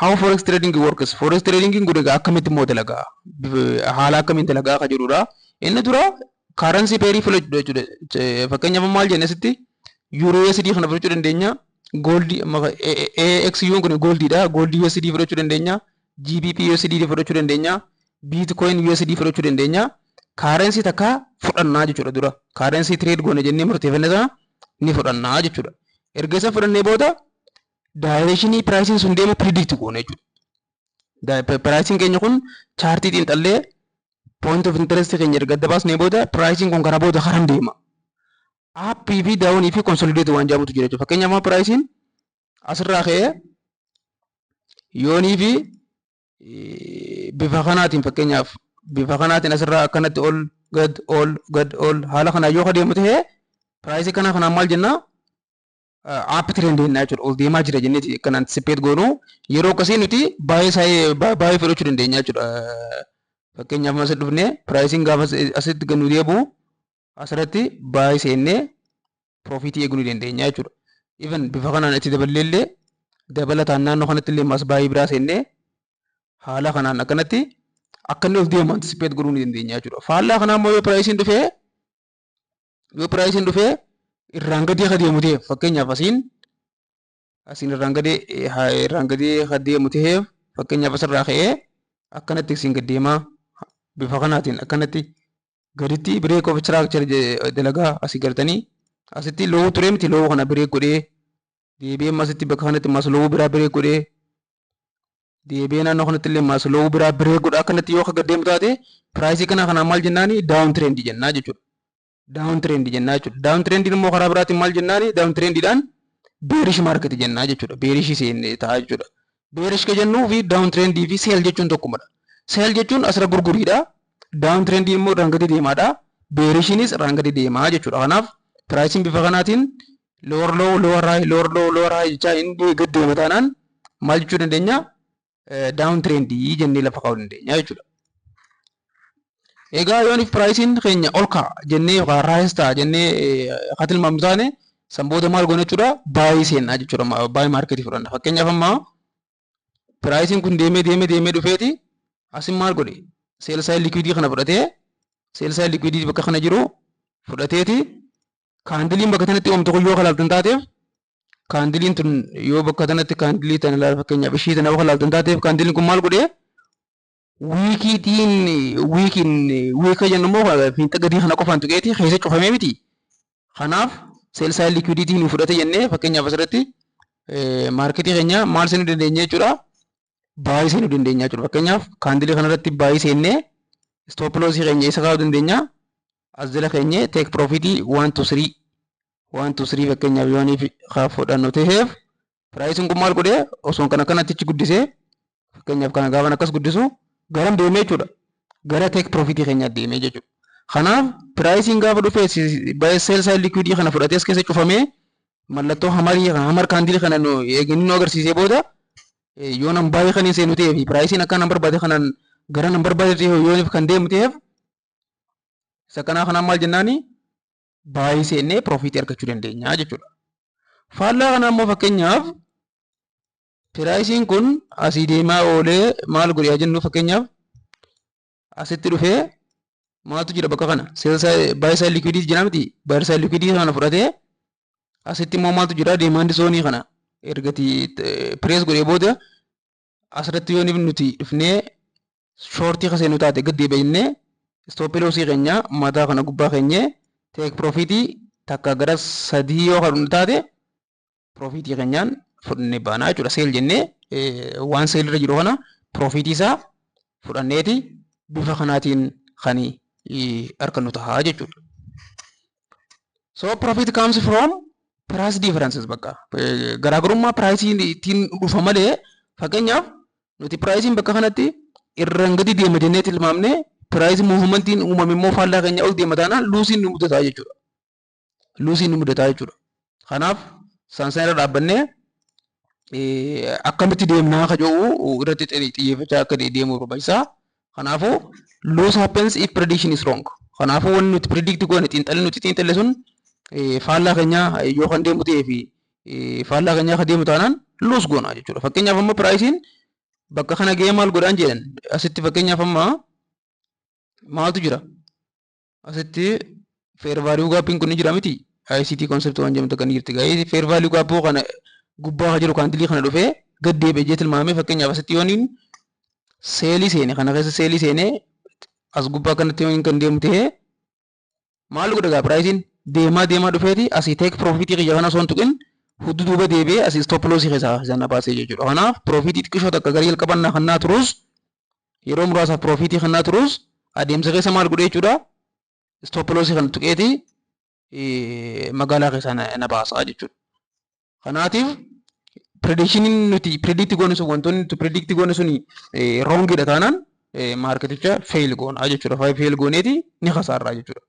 How forex trading works? Forex trading kun egaa akkamitti immoo dalagaa? Haala akkamiin dalagaa ka jedhudha. Inni dura currency pairii filachuu jechuudha. Fakkeenyaaf maal jenne, asitti euro USD kana fudhachuu dandeenya. Gold AXU kun goldiidha. Gold USD fudhachuu dandeenya. GBP USD fudhachuu dandeenya. Bitcoin USD fudhachuu dandeenya. Currency takka fudhannaa jechuudha dura. Currency trade goone jennee murteeffanne sana ni fudhannaa jechuudha. Erga isa fudhannee booda directionii priceiin sun deemu predict goone jechuudha. Priceiin keenya kun chartii xiinxallee point of interest keenya erga adda baasnee booda priceiin kun kana booda karam deema? Upii fi downii fi consolidate waan jedhamutu jira jechuudha. Fakkeenyaaf amma priceiin asirraa ka'ee yoonii fi bifa kanaatiin, fakkeenyaaf bifa kanaatiin asirraa akkanatti ol gad ol gad ol haala kanaan yoo adeemu ta'e, priceii kana kanaan maal jennaa? Up trend jennaa jechuudha. Ol deemaa jira jenneeti kan anticipate goonu. Yeroo akkasii nuti baay'ee baay'ee fudhachuu dandeenya jechuudha. Fakkeenyaaf as dhufnee priceiin gaafa asitti gad nu deebi'u asirratti baay'ee seennee profitii eeguu ni dandeenya jechuudha. Even bifa kanaan itti daballee illee, dabalataan naannoo kanatti illee mas baay'ee biraa seennee haala kanaan akkanatti akka inni ol deemu anticipate godhuu ni dandeenya jechuudha. Faallaa kanaa immoo yoo priceiin dhufee irraan gadii akka deemu ta'eef, fakkeenyaaf asiin irraan gadii akka deemu ta'eef, fakkeenyaaf asirraa ka'ee akkanatti asiin gad deemaa, bifa kanaatiin akkanatti gaditti break of structure dalagaa asii gartanii asitti lowuu ture miti, lowuu kana break godhee deebi'ee asitti bakka kanatti mas lowuu biraa break godhee deebi'ee naannoo kanatti illee mas lowuu biraa break godha. Akkanatti yoo akka gad deemu taate, priceii kana kanaan maal jennaani? Down trend jennaa jechuudha. Down trend jennaa jechuudha. Down trend immoo karaa biraatiin maal jennaani? Down trendiidhaan bearish market jennaa jechuudha. Bearish seenne ta'a jechuudha. Bearish ka jennuu fi down trendii fi sell jechuun tokkumadha. Sell jechuun asirra gurguriidha. Down trendii immoo irraan gadi deemaadha. Bearishiinis irraan gadi deemaa jechuudha. Kanaaf priceiin bifa kanaatiin lower low, lower high, lower low, lower high jechaa inni gad deema taanaan maal jechuu dandeenya? Down trendii jennee lafa kaa'uu dandeenya jechuudha. Egaa yoonif priceiin keenya ol ka'a jennee yookaan rise ta'a jennee haa tilmaamnu taane, san booda maal goona jechuudha? Buy seennaa jechuudha. Buy marketii fudhanna. Fakkeenyaaf amma priceiin kun deemee deemee deemee dhufeeti asin maal godhe? Sell side liquidity kana fudhatee, sell side liquidity bakka kana jiru fudhateeti, candleiin bakka kanatti oomtu kun yoo kalaaltan taateef, candleiin tun yoo bakka kanatti candleii tana ilaala, fakkeenyaaf ishii tana yoo kalaaltan taateef, candleiin kun maal godhee? Wickiitiin wickiin wicka jennu immoo fiinxa gadii kana qofaan tuqeeti keessa cufamee miti. Kanaaf sell side liquidity nu fudhate jennee fakkeenyaaf asirratti marketii keenya maal seenuu dandeenya jechuudha? Buy seenuu dandeenya jechuudha. Fakkeenyaaf candleii kanarratti buy seennee stop lossii keenya isa kaa'uu dandeenya. As jala keenyee take profitii 1 to 3, 1 to 3. Fakkeenyaaf yoo niif fudhannu ta'eef, priceiin kun maal godhee? Osoo kana kanatti achi guddisee, fakkeenyaaf kana gaafan akkas guddisu garam deemee jechuudha? Gara take profitii keenyaa deemee jechuudha. Kanaaf priceiin gaafa dhufee sell side liquidity kana fudhatee as keessa cufamee mallattoo hammerii kana, hammer candleii kana eeganii nu agarsiisee booda, yoo nan baay'ee kan hin seenu ta'ee fi priceiin akka nan barbaade kanaan gara nan barbaade ta'e yoo kan deemu ta'eef, isa kanaa kanaan maal jennaani? Buy seennee profitii argachuu dandeenya jechuudha. Faallaa kanaa immoo fakkeenyaaf priceiin kun asii deemaa oolee maal godhe jennu, fakkeenyaaf asitti dhufee maaltu jira bakka kana? Buy side liquidity jira miti? Buy side liquidity kana fudhatee asitti immoo maaltu jira? Demand zoneii kana ergati press godhee booda asirratti yoo nuti dhufnee shortii kaseenu taate, gad deebi'annee stop lossii keenya mataa kana gubbaa keenyee take profitii takka gara sadii yoo kadhunnu taate, profitii keenyaan fudhannee baanaa jechuudha. Sell jennee waan sell irra jiru kana profitii isaa fudhanneeti bifa kanaatiin kan argannu ta'a jechuudha. So profit comes from price differences. Bakka garaagarummaa priceii ittiin dhufa malee, fakkeenyaaf nuti priceiin bakka kanatti irraan gadi deema jennee tilmaamne, price movementiin uumame immoo faallaa keenya ol deema taanaan lossiin nu mudataa jechuudha. Lossiin nu mudataa jechuudha. Kanaaf saansaan irra dhaabbannee akkamitti deemnaa ka jedhu irratti xiyyeeffachaa akka deemuu barbaachisaa. Kanaafuu loss happens if prediction is wrong. Kanaafuu wanni nuti predict goone, xiinxalli nuti xiinxalle sun faallaa keenyaa yoo kan deemu ta'ee fi faallaa keenyaa kan deemu taanaan loss goona jechuudha. Fakkeenyaaf amma priceiin Bakka kana gahee maal godhaan jedhan? Asitti fakkeenyaaf amma maaltu jira? Asitti fair value gapiin kun ni jira miti? ICT concept waan jedhamtu kan jirti. Gahee fair value gap kana gubbaa jiru candle kana dhufee gad deebi'ee jee tilmaamee, fakkeenyaaf asitti yooniin sell seene, kana keessa sell seenee as gubbaa kanatti yooniin kan deemu ta'ee, maal godha gaa? Priceiin deemaa deemaa dhufeeti asii take profit kiyya kana osoo hin tuqin hudduu duuba deebi'ee asii stop loss keessaa na baasee jechuudha. Kanaaf profit xiqqishoo takka garii jalqabannaa kan naa turus, yeroo muraasaaf profit kan naa turus, adeemsa keessa maal godhe jechuudha? Stop loss kan tuqeeti magaalaa keessaa na baasaa jechuudha. Kanaatiif predictioniin nuti predict goone sun, wantoonni nuti predict goone sun wrongidha taanaan, marketicha fail goona jechuudha. Fail gooneeti ni kasaarraa jechuudha.